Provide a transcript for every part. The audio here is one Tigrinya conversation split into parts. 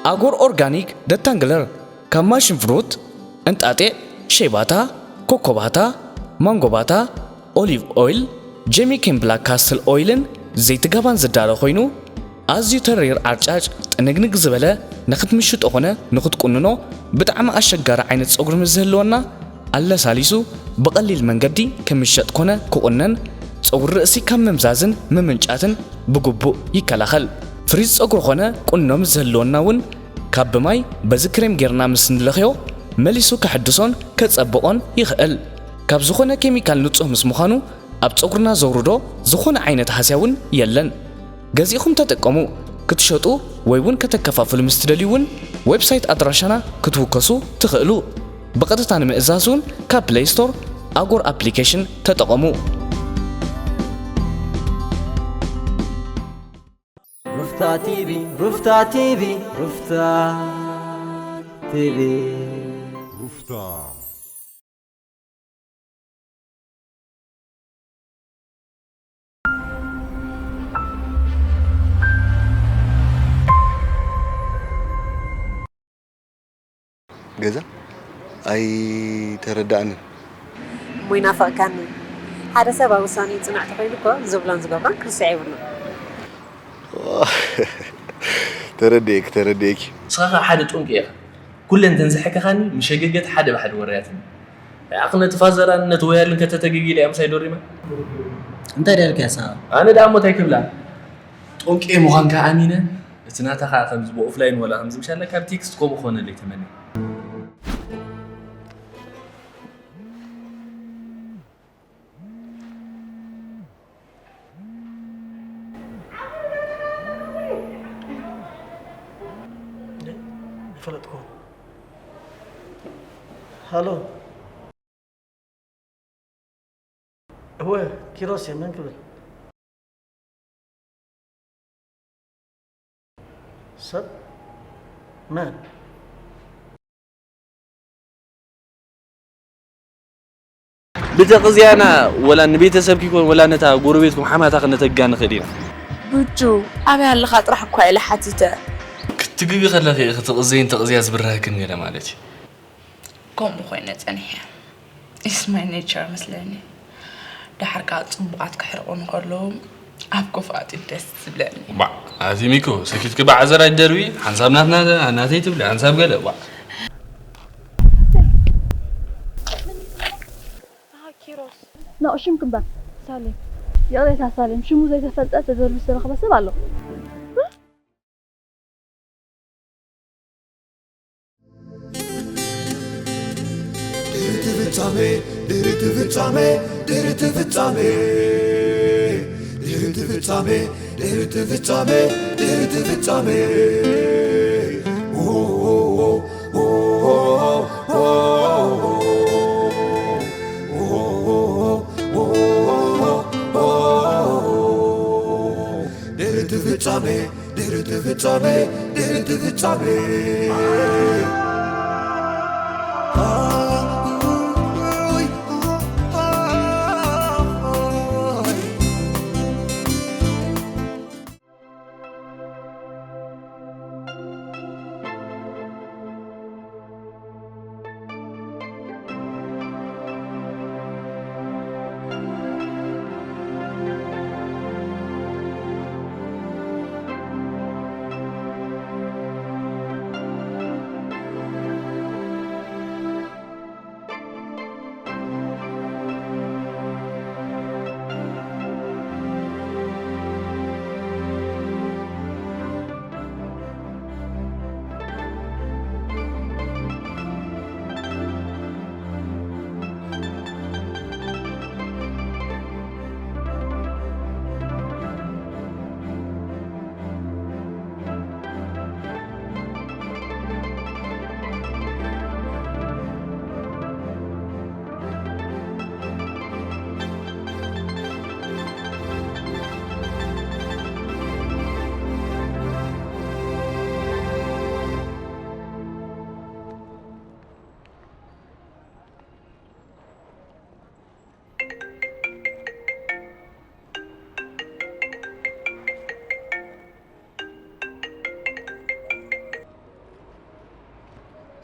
ኣጎር ኦርጋኒክ ደታንግለር ካብ ማሽን ፍሩት፣ እንጣጢዕ፣ ሸይባታ፣ ኮኮባታ፣ ማንጎባታ፣ ኦሊቭ ኦይል፣ ጀሚኬን ብላክ ካስትል ኦይልን ዘይቲ ጋባን ዝዳሎ ኮይኑ፣ ኣዝዩ ተሪር ዓርጫጭ ጥንግንግ ዝበለ ንኽትምሽጦ ኾነ ንኽትቁንኖ ብጣዕሚ ኣሸጋሪ ዓይነት ጸጉሪ ምስ ዝህልወና፣ ኣለሳሊሱ ብቐሊል መንገዲ ክምሸጥ ኮነ ክቑነን፣ ጸጉሪ ርእሲ ካብ ምምዛዝን ምምንጫትን ብግቡእ ይከላኸል። ፍሪዝ ጸጉሪ ኾነ ቁኖ ምስ ዝህልወና እውን ካብ ብማይ በዚ ክሬም ጌርና ምስ ንለኽዮ መሊሱ ከሐድሶን ከጸብቖን ይኽእል። ካብ ዝኾነ ኬሚካል ንጹህ ምስ ምዃኑ ኣብ ጸጉርና ዘውርዶ ዝኾነ ዓይነት ሃስያ እውን የለን። ገዚእኹም ተጠቀሙ። ክትሸጡ ወይ እውን ከተከፋፍሉ ምስ ትደልዩ እውን ዌብሳይት ኣድራሻና ክትውከሱ ትኽእሉ። ብቐጥታ ንምእዛዝ እውን ካብ ፕለይ ስቶር ኣጎር ኣፕሊኬሽን ተጠቐሙ። ሩፍታ ቲቪ፣ ሩፍታ ቲቪ፣ ሩፍታ ቲቪ። ሩፍታ። ገዛ ኣይተረዳእንን። እሞ ይናፍቕካኒ። ሓደ ሰብ ኣብ ውሳኔኡ ጽኑዕ ተኾይኑ እኮ ዝብሎን ዝገብሮን ክርስዕ የብሉን። ተረዲኤኪ፣ ተረዲኤኪ። ንስኻ ኸኣ ሓደ ጡንቂ ኢኻ። ኩለን ተን ዝሕከኻኒ ምሸገገት ሓደ ብሓደ ወረያትኒ። ኣኽ ነቲ ፋዘራን ነቲ ወያልን ከተተግጊ ኢለ እያ ምሳይ ዶሪማ። እንታይ ደልካ እያ ንስኻ? ኣነ ደኣ እሞ እንታይ ክብላ? ጦንቄ ምዃንካ ኣሚነ፣ እቲ ናታ ኸኣ ከምዚ ብኦፍላይን ወላ ከምዚ ምሻላ ካብ ቴክስት ከምኡ ክኾነለይ ተመንየ። ይፈለጥኩ። ሃሎ። እወ፣ ኪሮስ እየ። መን ክብል? ሰብ? መን? ብተቕዝያና ወላ ንቤተሰብኪ ይኮን ወላ ነታ ጎረቤትኩም ሓማታ ክነተጋ ንኽእል ኢና። ብጁ፣ ኣበይ ኣለኻ ጥራሕ እኳ ኢለ ሓቲተ። ክትግቢ ከለኺ ኢኺ ትቕዘይን ተቕዝያ ዝብርሃክን ገለ ማለት እዩ። ከምኡ ኮይነ ጸኒሐ። It's my nature መስለኒ። ደሓር ከኣ ጽቡቓት ክሕርቑ እንከለዉ ኣብ ክፉኣት እዩ ደስ ዝብለኒ። ባዕ፣ ኣቲ ሚኮ፣ ሰኪትኪ ብዓዘር ኣይትደርቢ፣ ሓንሳብ ናትና፣ ናተይ ትብሊ፣ ሓንሳብ ገለ፣ ባዕ። ኣሃ፣ ኪሮስ። ናኦ ሽምኪ እምበር፣ ሳሌም። ይቕሬታ ሳሌም፣ ሽሙ ዘይተፈልጠ ተደርቢ ዝተረኽበ ሰብ ኣሎ። ድሕሪ እቲ ፍጻመ፣ ድሕሪ እቲ ፍጻመ፣ ድሕሪ እቲ ፍጻመ፣ ድሕሪ እቲ ፍጻመ፣ ድሕሪ እቲ ፍጻመ፣ ድሕሪ እቲ ፍጻመ። ድሕሪ እቲ ፍጻመ፣ ድሕሪ እቲ ፍጻመ፣ ድሕሪ እቲ ፍጻመ።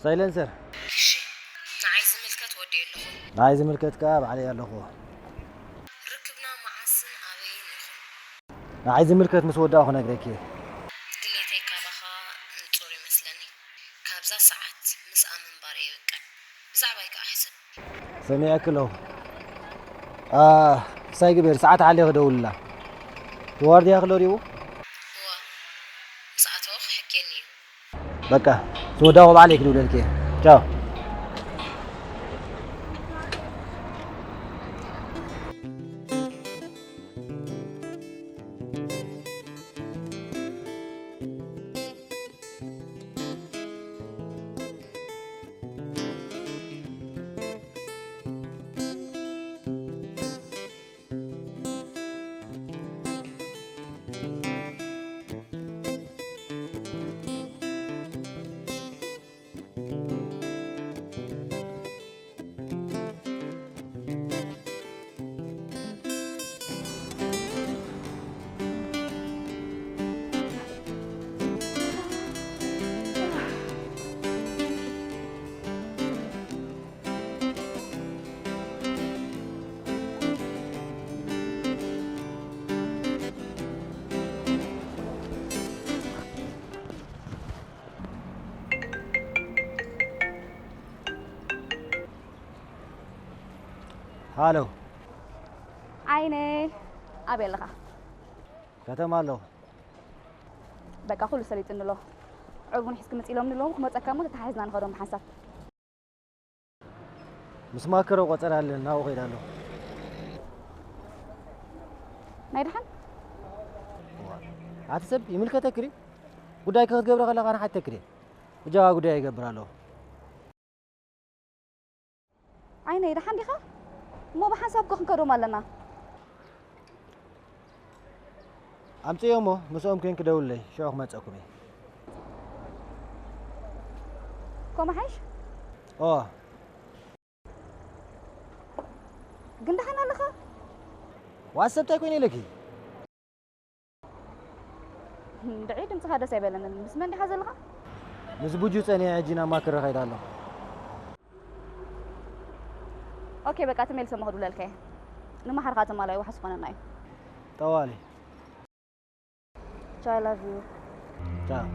ሳይለንሰር። እሺ፣ ንዓይ ዝምልከት ወዲኤ ኣለኹ። ንዓይ ዝምልከት ከኣ ባዕለይ ኣለኹ። ርክብና መዓስን ኣበይን ይኹን? ንዓይ ዝምልከት ምስ ወዳእኹ ነግረኪ። ድሌተይ ካባኻ ንጹር ይመስለኒ። ካብዛ ሰዓት ምስኣ ምንባር ይብቅዕ። ብዛዕባይ ከኣ ሕሰብ። ሰሚዐኪ ኣለኹ። አ፣ ክሳይ ግበር፣ ሰዓት ሓሊኹ ክደውልላ። እቲ ዋርድያ ክሎ ድዩ? እወ፣ ምስ ኣተወ ክሕኬኒ እዩ። በቃ፣ ምስ ወዳእኹ ባዕለይ ክድውለልኪ እየ። ቻው። ሃሎ። ዓይነይ፣ ኣበይ ኣለኻ? ከተማ ኣለኹ። በቃ፣ ኩሉ ሰሊጥኒ ኣሎ። ዕርቡን ሒዝኪ ምጺ ኢሎምኒ ኣለዉ። ክመጸካ እሞ ተተሓሒዝና ንኸዶም ብሓንሳብ። ምስ ማከሮ ቆጸራ ኣለኒ፣ ናብኡ ከይደ ኣለኹ። ናይ ደሓን? ኣቲ ሰብ፣ ይምልከተኪ ድዩ? ጉዳይኪ ክትገብሪ ከለኻ ንሓተኪ ድየ? ብጃኻ ጉዳይ ይገብር ኣለኹ። ዓይነይ፣ ደሓን ዲኻ? እሞ ብሓንሳብ እኮ ክንከዶም ኣለና። ኣምጽእዮ እሞ ምስኦም ኮይንኪ ደውልለይ፣ ሽዑ ክመጸኩም እየ። ኮመሓይሽ? ኦ። ግን ደሓን ኣለኻ? ዋት ሰብ እንታይ ኮይነ ኢለኪ? እንድዒ ድምፅኻ ደስ ኣይበለንን። ምስ መን ዲኻ ዘለኻ? ምስ ቡጁ ጸኒሐ ሕጂ ናብ ማክረ ከይደ ኣለኹ። ኦኬ፣ በቃ ተመልሰ እሞ ክድውለልካ እየ። ንመሓርካ ተማላይ ዋሕስ ኮነና እዩ። ጠዋሊ። ቻው፣ I love you። ቻው።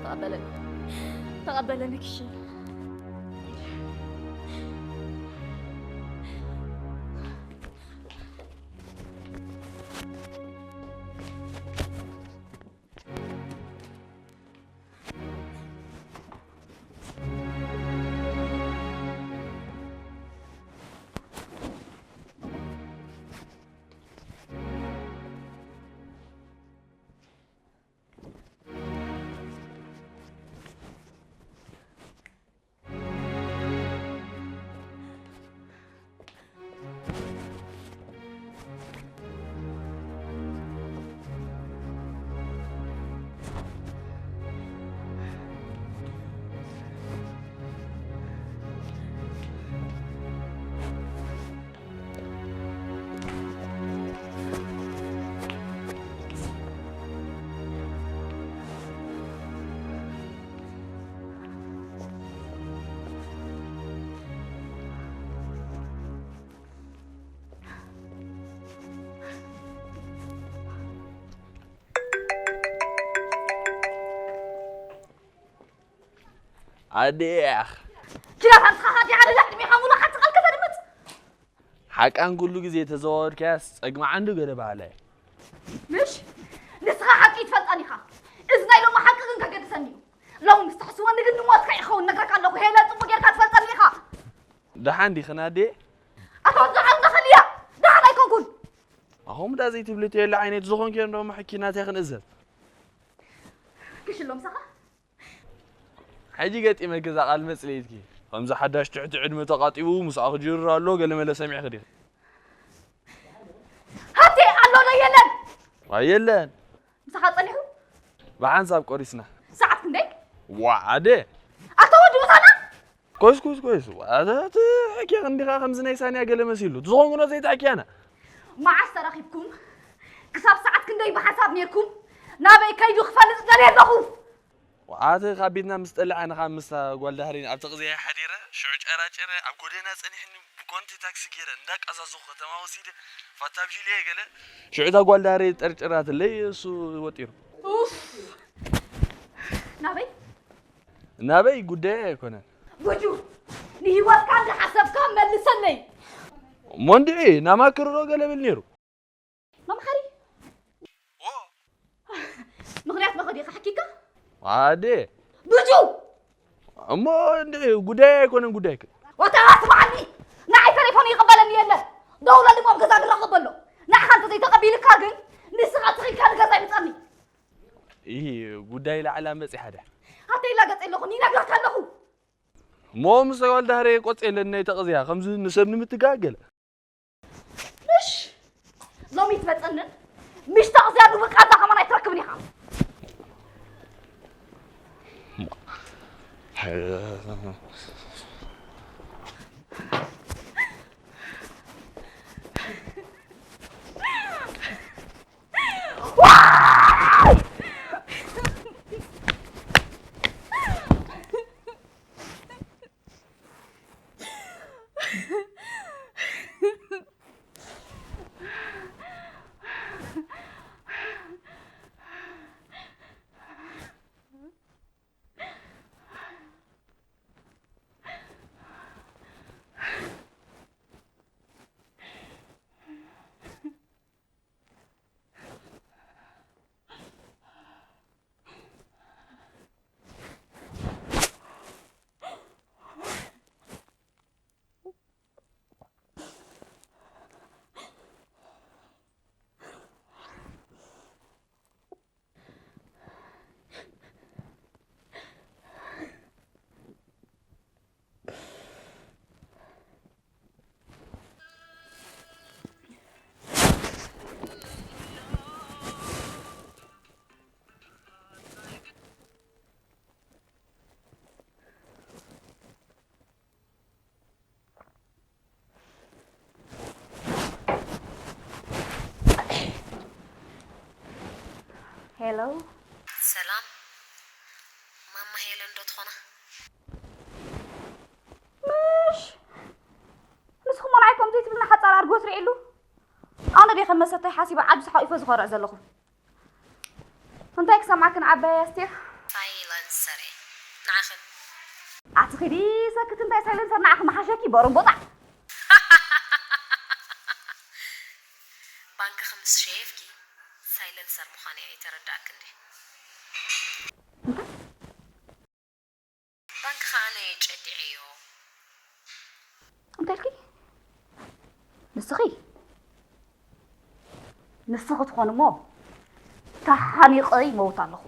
ተቐበለኒ። ተቐበለኒ ክሽን። ኣዴ፣ ኪዳ ታንስኻ ዲኻ? ኣደ ዕድሜኻ ሙሉ ሓንቲ ቃል ከተድምጽ? ሓቃን ኩሉ ግዜ ተዘዋወድካያስ ጸግሚ ዓንዱ ገለ ባህላ እዩ። ምሽ? ንስኻ ሓቂ ይትፈልጣን ኢኻ። እዚ ናይ ሎሚ ሓቂ ግን ከገድሰኒ እዩ። ሎሚ ምስ ትሕስወኒ ግን ንሞትካ ይኸውን፣ ነግረካ ኣለኹ። ሄለን ጽቡቕ ጌርካ ትፈልጠኒ ኢኻ። ደሓን ዲኽን ኣዴ? ኣታ ወዲ ደሓን ደኸል እያ። ደሓን ኣይኮንኩን። ኣኹም ዳ ዘይትብሊ ተየለ ዓይነት ዝኾንኪ እንዶ መሕኪ ናተይ ክንእዘዝ። ክሽሎም ሰኻ? ሕጂ ገጢመ ገዛ ቃል መጽለይትኪ። ከምዚ ሓዳሽ ትሕቲ ዕድመ ተቓጢቡ ምስኣ ክጅርር ኣሎ ገለ መለ ሰሚዕኺ ዲኺ? ሃብቴ ኣሎ ዶ የለን? ኣየለን። ምሳኻ ጸኒሑ? ብሓንሳብ ቆሪስና። ሰዓት ክንደይ? ዋ ኣደ። ኣታ ወዲ ምሳና? ኮይስ ኮይስ ኮይስ። ኣታ እቲ ሕክያ ክንዲኻ ከምዚ ናይ ሳንያ ገለ መሲሉ። ዝኾንኩ ኖ ዘይትሕክያና። መዓስ ተራኺብኩም? ክሳብ ሰዓት ክንደይ ብሓንሳብ ኔርኩም? ናበይ ከይዱ ክፈልጥ ደልየ ኣለኹ። ኣቲ ካብ ቤትና ምስ ጠልዓና ካብ ምስታ ጓል ዳህሪን ኣብቲ ቅዝያ ሓዲረ ሽዑ ጨራጨረ ኣብ ጎደና ጸኒሕኒ ብኮንቲ ታክሲ ገይረ እንዳቃዛዘኹ ከተማ ወሲደ ፋታ ብሺልየ ገለ ሽዑ እታ ጓል ዳህሪ ጠርጭራትለይ እሱ ወጢሩ። ኡፍ። ናበይ? ናበይ ጉዳይ ኣይኮነን። ጉጁ፣ ንህይወትካ እንዳሓሰብካ መልሰለይ። ሞንድዒ ናማክርሮ ገለ ብል ነይሩ። መምሓሪ? ዎ። ምኽንያት መኸዲ ከሕኪካ? ኣዴ። ብጁ! እሞ እንድዒ ጉዳይ ኣይኮነን ጉዳይክ። ወታ ስማዓኒ! ንዓይ ተሌፎን ይቕበለኒ የለን። ደውለኒ እሞ ኣብ ገዛ ንራኸብ በሎ። ንዓኻ እንተዘይተቐቢልካ ግን ንስኻ ትኺልካ ንገዛ ይምጸኒ። ይህ ጉዳይ ላዕላ መጺ ሓደ። ኣተይ ላገጽ ኣለኹ፣ ይነግረካ ኣለኹ። እሞ ምስ ጓል ዳህረ ቆጽ የለን ናይ ተቕዝያ ከምዚ ንሰብ ንምትጋገል። ምሽ ሎሚ ትመጸንን ምሽ ተቕዝያ ድብል ቃዛ ከማን ኣይትረክብን ኢኻ። ሄሎ። ሰላም፣ ማማ ሄለን ዶ ትኾና? ምሽ፣ ንስኹም ንዓይ ከምዚ ትብልና ሓጻር ኣድጎ ትርእይሉ? ኣነ ዲየ ከም መሰተይ ሓሲበ ዓዱ ተሓቂፈ ዝኸርዕ ዘለኹ? እንታይ ክሰምዓክን ዓባይ ኣስቴር? ሳይለንስ። ኺዲ ሰክት እንታይ ሳይለንሰር ንዓኺ መሓሸኪ በረምቦጣ። ባንክኺ ምስ ሸየፍኪ ሳይለንሰር ምዃነይ ኣይተረዳእክን ድዩ? ባንክኺ ኣነ እየ ጨዲዐዮ። እንታይ ኢልኪ? ንስኺ ንስኺ ትኾኒ እሞ ተሓኒቐ ይመውት ኣለኹ።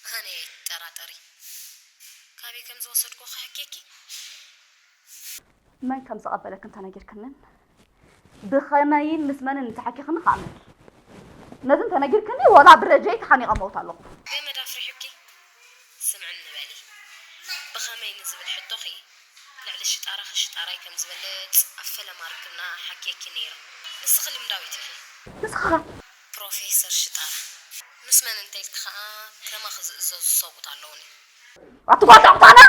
ኣነ እየ ኣይትጠራጠሪ። ካበይ ከም ዝወሰድኩ ክሕኬኪ? መን ከም ዝቐበለክን ተነጊርክንን ብኸመይን ምስ መንን እንተሓኪኽኒ ክኣምነኪ። ነዚ እንተነጊርክኒ ወላ ብረጀይ ተሓኒቐ መውት ኣለኹ። ገመድ ኣፍሪሑኪ? ስምዕኒ በሊ። ብኸመይ ንዝብል ሕቶኺ ልዕሊ ሽጣራኺ ሽጣራይ ከም ዝበልጽ ኣብ ፈለማ ርክብና ሓኪየኪ ነይረ። ንስኺ ልምዳዊት ኢኺ። ንስኺ ኸ? ፕሮፌሰር ሽጣራ። ምስ መን እንተ ኢልኪ ኸኣ ከማኺ ዝእዘዙ ሰብኡት ኣለዉኒ። ኣቲ ጓል ዳዕታና!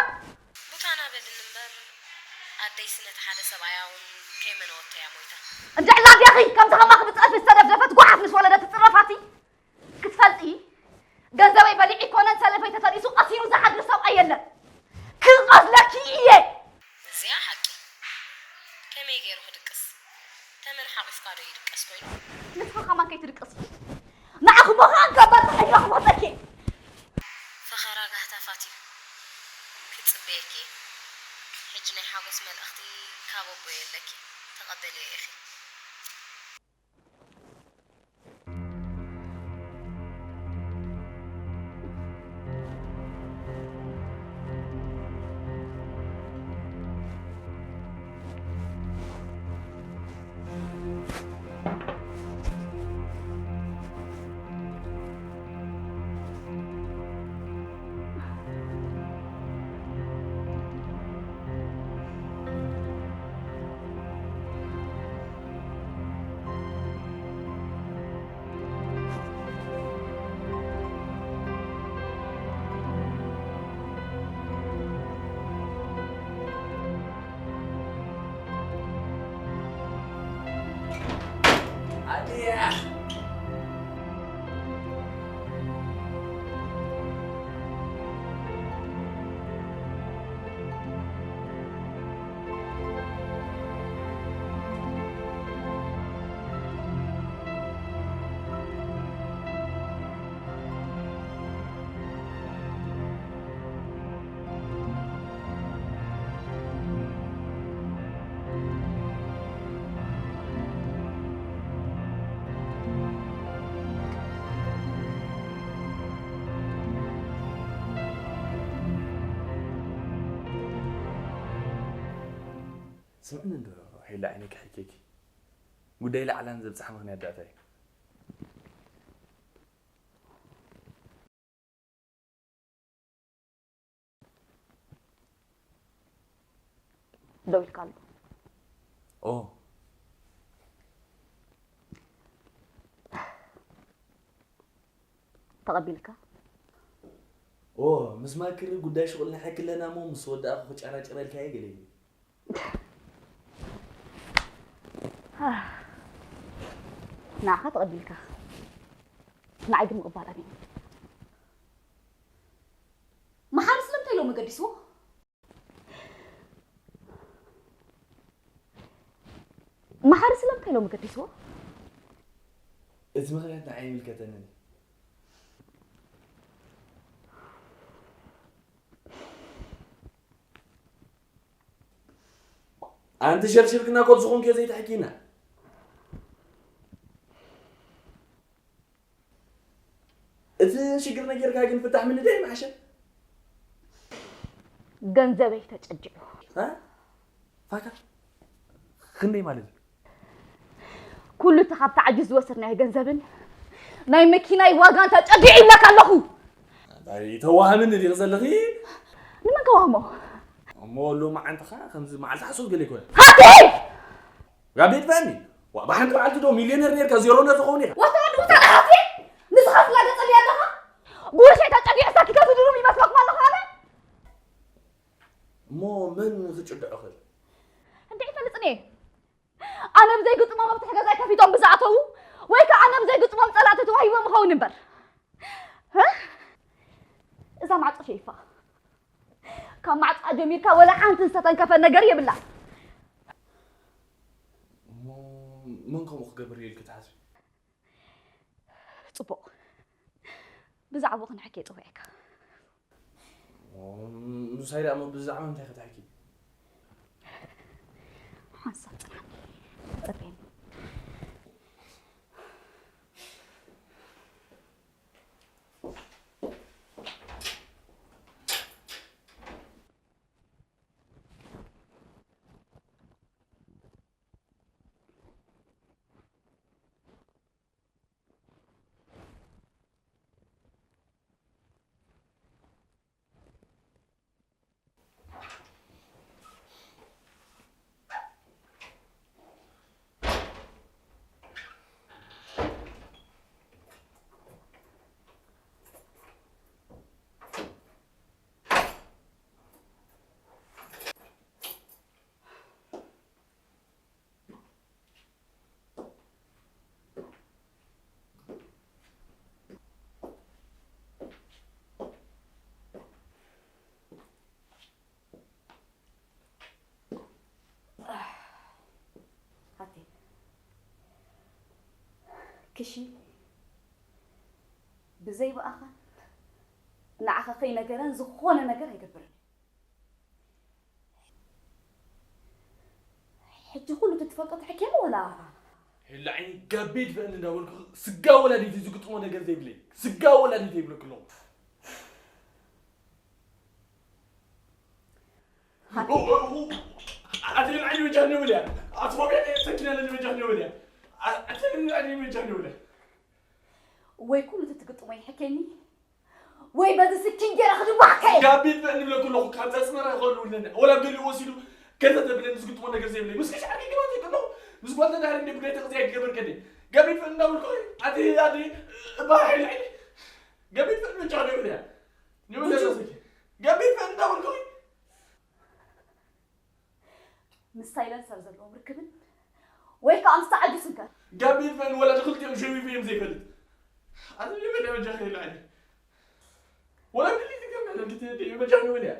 ቡታና በልኒ እምበር ኣደይሲ ነቲ ሓደ ሰብኣያ እውን ከይመነወቶ እያ ሞይታ። እንድዒ ዛንድያኺ ከምዚ ከማኺ ብጸርፊ ዝተደፍደፈት ጓሓፍ ምስ ወለደት ትጽረፍ ኣቲ ክትፈልጢ፣ ገንዘበይ በሊዑ ኣይኮነን ሰለፈይ ተተሪሱ ቀሲኑ ዝሓድር ሰብኣይ የለን። ክቐትለኪ እየ። እዚኣ ሓቂ። ከመይ ገይሩ ክድቅስ? ተመን ሓቂፍካ ዶ ይድቀስ ኮይኑ? ንስኺ ከማን ከይትድቅሲ። ንዓኺ እሞ ከኣ ኣጋባጥሕ ኢለ ክፈተኪ። ፈኸራ ጋህታ ፋትዩ ክጽበየኪ እየ። ሕጂ ናይ ሓጎስ መልእኽቲ ካብ ኣቦይ ኣለኪ። ተቐበልዮ ኢኺ። ኣድያ። ስምዕኒ እንዶ ሄላ ዓይነይ ክሕኬኪ ጉዳይ ላዕላን ዘብጽሓ ምኽንያት ዳእታ እዩ። ደው ኢልካ ኣሎ። ኦ። ተቐቢልካ? ኦ፣ ምስ ማክሪ ጉዳይ ሽቑል ንሕክለና እሞ ምስ ወዳእኹ ክጨራጨረልካ እየ ገለ ኢሉ። ንዓኻ ተቐቢልካ፣ ንዓይ ግን ምቕባል ኣቢኒ። መሓሪ ስለምንታይ ሎሚ ገዲስዎ? መሓሪ ስለምንታይ ሎሚ ገዲስዎ? እቲ ምኽንያት ንዓይ ኣይምልከተንን እዩ። ኣንቲ ሸርሽርክና ኮት ዝኾንክዮ ዘይትሕኪና። እቲ ሽግር ነጊርካ ግን ፍታሕ ምንዳይ ምሓሸ። ገንዘበይ ተጨዲዑ። እ? ፋካ? ክንደይ ማለት እዩ? ኩሉ እቲ ካብቲ ዓጁዝ ዝወሰድናዮ ገንዘብን ናይ መኪናይ ዋጋን ተጨዲዑ ይብለካ ኣለኹ። እንታይ ተዋህምኒ ዲኺ ዘለኺ? ንመን ከዋህሞ? እሞ ሎማዓንቲ ኸኣ ከምዚ መዓልቲ ሓሶት ገለ ይኮነ። ሃብተይ! ጋቤት በኒ፣ ዋ፣ ብሓንቲ መዓልቲ ዶ ሚልዮነር ኔርካ ዜሮነር ትኸውን ኢኻ? ዋታ ወዲ ውታ ንሃብተይ! ንስኻ ትላገጸልይ ኣለኻ? ጉርሸይ ተጨዲዑ ሳኪ ከዚ ድሩም ይመስለኩም ኣለኹ ኣነ? እሞ መን ክጭድዖ ኽእል? እንታይ ይፈልጥን እየ? ኣነ ብዘይግጥሞም ኣብ ትሕቲ ገዛይ ከፊቶም ብዝኣተዉ፣ ወይ ከኣ ኣነ ብዘይግጥሞም ጸላእቲ ተዋሂቦም ይኸውን እምበር። ህ? እዛ ማዕጾ ሸይፋ። ካብ ማዕፃ ጀሚርካ ወላ ሓንቲ ዝተተንከፈ ነገር የብላ። እሞ መን ከምኡ ክገብር እዩ ኢልኪ ትሓስቢ? ፅቡቕ፣ ብዛዕባኡ ክንሓኪ እየ ፀዊዐካ። ምሳይ ደኣ እሞ ብዛዕባ እንታይ ክትሓኪ? ሓንሳብ ፅናኒ፣ ፀበየኒ። ሃቴ፣ ክሺ ብዘይ ብኣኻ ንዓኻ ከይነገረን ዝኾነ ነገር ኣይገብርን። ሕጂ ኩሉ እቲ ትፈልጦ ተሕኪሙ ወላ? ሄላ ዓይኒ ጋቤ ድፈእኒ እንዳበልኩ ስጋ ወላዲት እዩ ዝግጥሞ ነገር ዘይብለይ። ስጋ ወላዲት ይብለክ ኣለኹ። ኣቲ ሄላ ዓይኒ በጃ ንብል እያ። ኣቲ ፎብያ ሰኪና ለኒ በጃ ንብል እያ። ኣቲ ሄላ ዓይኒ በጃ ንብል እያ። ወይ ኩሉ እቲ ትግጥሞ ይሕከኒ ወይ በዚ ስኪን ገይረ ክድባሕከ እየ። ጋቢት እንብለኩ ኣለኹ ካብ ዘስመራ ይኸሉ ለኒ ወላ ገሊኡ ወሲዱ ገንዘብ ተብለኒ ዝግጥሞ ነገር ዘይብለይ ምስ ክሽ ዓርኪ ግባት ይቅሎ ምስ ጓል ተዳህር እንደ ጉዳይ ተቅዚያ ይገበር ከደ ጋቢት እንዳብልኩ ኣቲ ኣቲ እባ ሓይል ዓይኒ ጋቢት እንጫ ይብለያ ይብለያ ጋቢት እንዳብልኩ ምስ ሳይለንሰር ዘለዎም ርክብን ወይ ከዓ ምስ ተዓጊ ስንከር። ጋቢት ፈን ወላ ንክልቲኦም ሸዊፈ እዮም ዘይፈልጥ ኣቲ ይበለ በጃ ከይልዓኒ ወላ ድሊት ገመለ ድትደዩ በጃ ንበልያ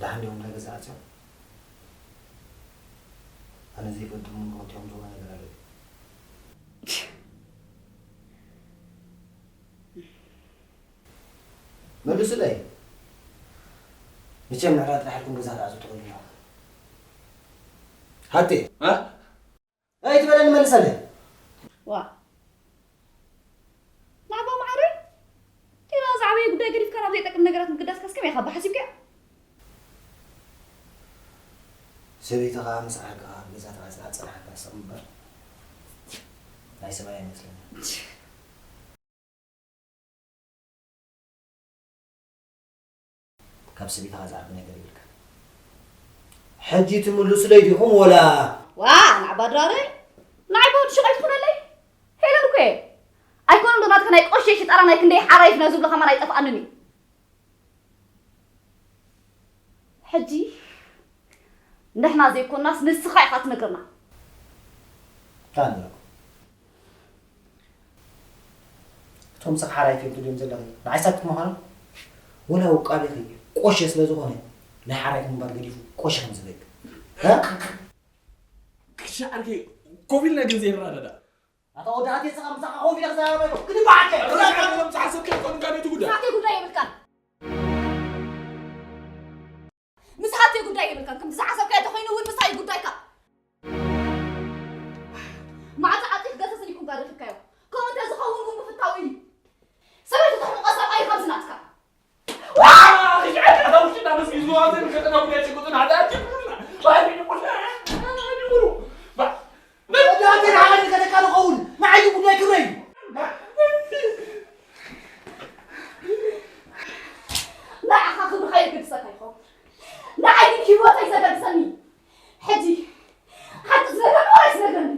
ደሓን ዲኹም ናይ ገዛ ዓፅዮም ኣነ ዘይፈልጦም ውን ክልቲኦም ዝብሎ ነገር ኣሎ መልሱለይ መቸም ንዕራ ጥራሕ ኢልኩም ገዛ ክትኣትዉ ትኽእሉ ኢኹም ሃብቴ ኣይትበለኒ መልሰለይ ዋ ናባ ማዕረ ዲና ዝዓበየ ጉዳይ ገዲፍካ ናብ ዘይጠቅም ነገራት ምግዳስካስ ከመይ ካብ ሓሲብካዮ ሰበይቲ ከዓ ምስ ዓርክኻ ኣብ ገዛ ተቐፅላ ፀናሕካ ስቕ ምበር ናይ ሰብኣይ ኣይመስለኒ ካብ ሰበይትኻ ዝዓቢ ነገር የብልካ ሕጂ ትምልሱለይ ዲኹም ወላ? ዋ፣ ንዓባ ድራረይ፣ ንዓይ በወዲ ሹቕ ኣይትኹነለይ። ሄለን እኮ እየ። ኣይኮነን ዶ ናትካ ናይ ቆሸሽ ጠራ ናይ ክንደይ ሓራይ ፍና ዝብሎ ከማን ኣይጠፍኣንን እዩ። ሕጂ ንሕና ዘይኮናስ ንስኻ ኢኻ ትነግረና። ታንያ፣ እቶም ሰብ ሓራይ ፊልም ትድዮም ዘለኺ ንዓይ ሳክት ምዃኑ ወላ ውቃቤኺ ቆሸ ስለ ዝኾነ ናይ ሓራይ ምንባር ገዲፉ ቆሸ ከም ዝበል። እ? ክሻ ዓርከይ፣ ኮፍ ኢልና ግን ዘይረዳዳ። ኣታ ወዲ ሃቴ ስኻ ምሳኻ ኮፍ ኢለ ክዛረብ ኣይኮ። ግዲ በዓልከ። ራካ ምሳኻ ሰብ ከይኮኑ ጋር ቤቱ ጉዳይ። ምሳኻ ጉዳይ የብልካን። ምስ ሃብተይ ጉዳይ የብልካን። ከምቲ ዝሓሰብካዮ ተኾይኑ እውን ምሳይ ጉዳይካ። መዓልቲ ዓፂ ክገሰስን ይኩንካ ረኺብካዮ። ከምኡ እንተዝኸውን እውን ምፍታው እዩ። ሰበይቲ ተሕምቆ ሰብኣይ ከምዚ ናትካ። ወዲ ሃብተይ ንዓኻ ዝከደካ ንኸውን። ንዓይ ግን ጉዳይ ክብረይ እዩ። ንዓኻ ክብርኻ የገድሰካ ይኸውን። ንዓይ ግን ህይወተይ ዘገድሰኒ። ሕጂ ሓቂ ዝነግረኒ ወላ ኣይዝነግረኒ?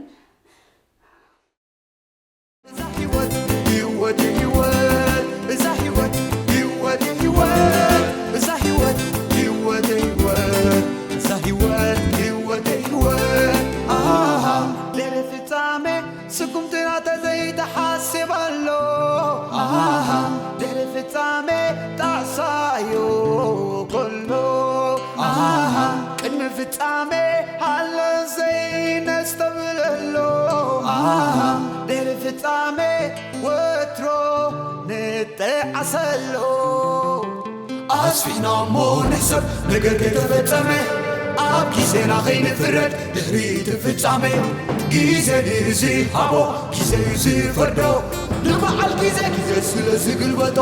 እዛ ህይወት ህይወት ህይወት እዛ ህይወት ህይወት ህይወት እዛ ህይወት ህይወት ህይወት እዛ ህይወት ህይወት ህይወት ኣሃ ድሕሪ ፍጻሜ ስጉምትና ተዘይተሓስብ ኣሎ ኣሃ ድሕሪ ፍጻሜ ጣዕሳዮ ከሎ ኣሃ ቅድሚ ፍጻሜ ሃለ ዘይነስተብለሎ ኣሃ ድሕሪ ፍጻሜ ወትሮ ንጠዓሰሎ ኣስፊሕና እሞ ንሕሰብ ነገር ከይተፈጸመ ኣብ ግዜና ከይንፍረድ ድሕሪ እቲ ፍጻሜ ግዜ ንዝሃቦ ግዜ እዩ ዝፈርዶ ንበዓል ግዜ ግዜ ስለ ዝግልበጦ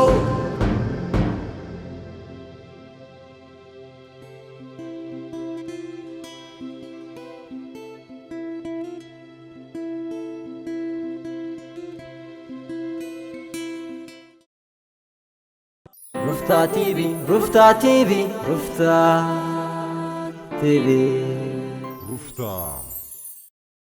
ሩፍታ ቲቪ ሩፍታ ቲቪ ሩፍታ ቲቪ ሩፍታ